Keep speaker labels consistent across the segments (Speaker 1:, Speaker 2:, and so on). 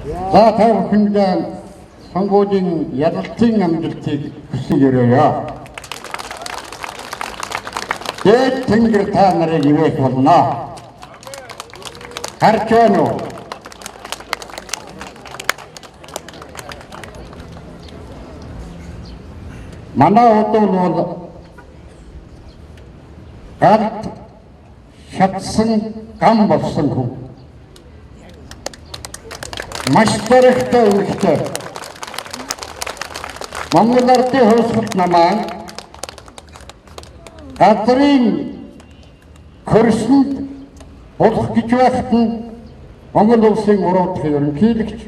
Speaker 1: За та бүхэндээ сонгуулийн ялалтын амжилтыг хүсэн ерөөе. Дээд тэнгэр та нарыг ивээх болно. Харж байна уу? Манай удуул бол галт шатсан гам болсон хүн. Маш зоригтой эмэгтэй. Монгол Ардын хувьсгалт намаа газрын хөрсөнд болох гэж байхад нь Монгол улсын 3 дахь ерөнхийлөгч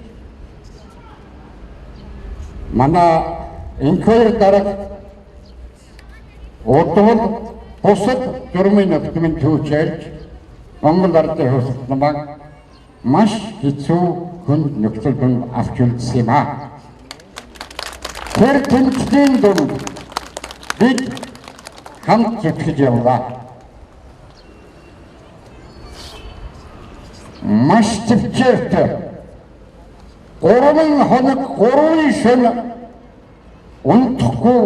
Speaker 1: манай энх хоёр дарга удвал бусад журмын нөхдөмөн түүчээлж Монгол Ардын хувьсгалт намаа маш хэцүү хүнд нөхцөл донд авч үлдсэн юм аа. Тэр тэмцлийн дунд бид хамт зүтгэж явлаа. Маш төвчээртэй 3 хоног 3 шөнө унтахгүй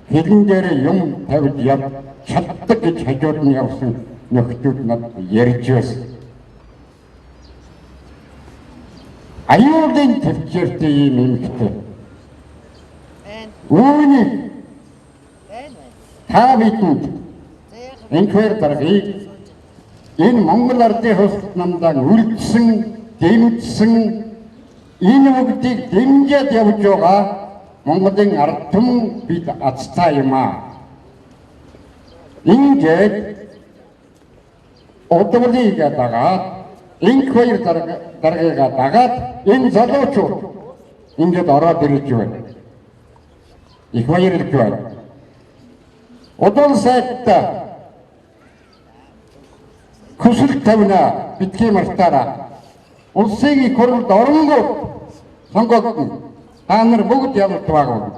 Speaker 1: хилэн дээр юм тавьж явж чаддаг гэж хажууд нь явсан нөхдүүд надад ярьж байсан. Аюулын төвчээртэй ийм эмэгтэй. Үүнийг та бидэнд энх хоёр даргаыг энэ Монгол Ардын хувьсгалт намдаа үлдсэн, дэмжсэн, энэ бүгдийг дэмжиж явж байгаа Монголын ард түмэн бид азтай юм аа. Ингээд удвалыг дагаад энх хоёр даргыгаа дагаад энэ залуучууд ингээд ороод ирж байна. Их баярлж байна. Удвал сайттай хүсэл тавина битгий мартаараа. Улсын их хурлд оронгууд сонгогдоно. Та нар бүгд ялалт байгуулна.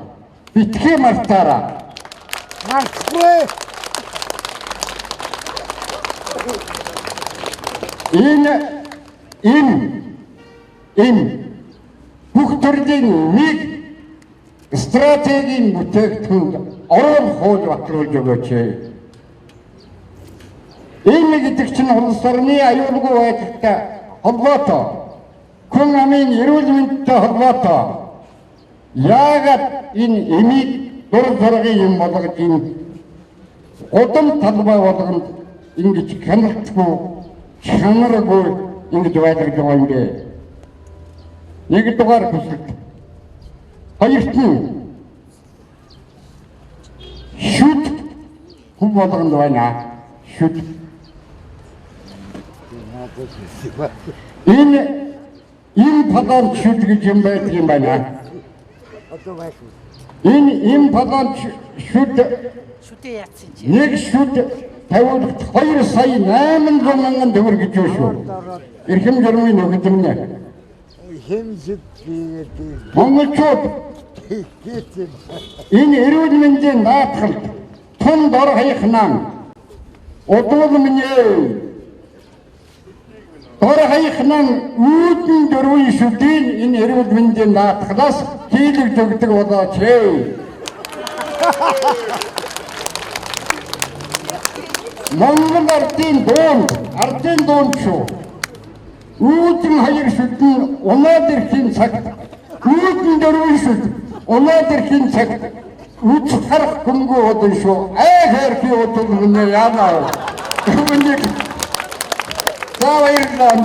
Speaker 1: Битгий мартаараа.
Speaker 2: Мартахгүй.
Speaker 1: Энэ бүх төрлийн нэг стратегийн бүтээгдэхүүнд оруулах хууль батлуулж өгөөч. Энэ гэдэг чинь улс орны аюулгүй байдалтай холбоотой, хүн амын эрүүл мэндтэй холбоотой. Яагаад энэ эмийг дур зургийн юм болгож энэ гудам талбай болгонд ингэж хяналтгүй, чанаргүй ингэж байлгаж байгаа юм бэ? Нэг дугаар хүсэлт. Хоёрт нь шүд хүн болгонд байна. Шүд. Энэ им палант шүд гэж юм байдаг юм байна. Энэ им палант шүд
Speaker 3: Шүдээ яатсан чи.
Speaker 1: нэг шүд тавиулахад 2 сая 800 мянган төгрөг гэж юу шүү. Эрхэм журмын нөхдөмнө.
Speaker 2: Хэмжид хийгээд
Speaker 1: Монголчууд энэ эрүүл мэндийн даатгалд тун дор хаяхнаа удуул минь ээ. Дор хаяхнаа үүдэн дөрвөн шүдийн энэ эрүүл мэндийн даатгалаас хийлэгж өгдөг болооч ээ. Монгол ардын дуунд, ардын дуунд шүү. Үүдэн хоёр шүдэн унаад ирэхийн цагт үүдэн дөрвөн шүд унаад ирэхийн цагт үз харах гүмгүй удаа шүү. Ай хайрхи удаа минь яанаа. Миний за баярлалаа.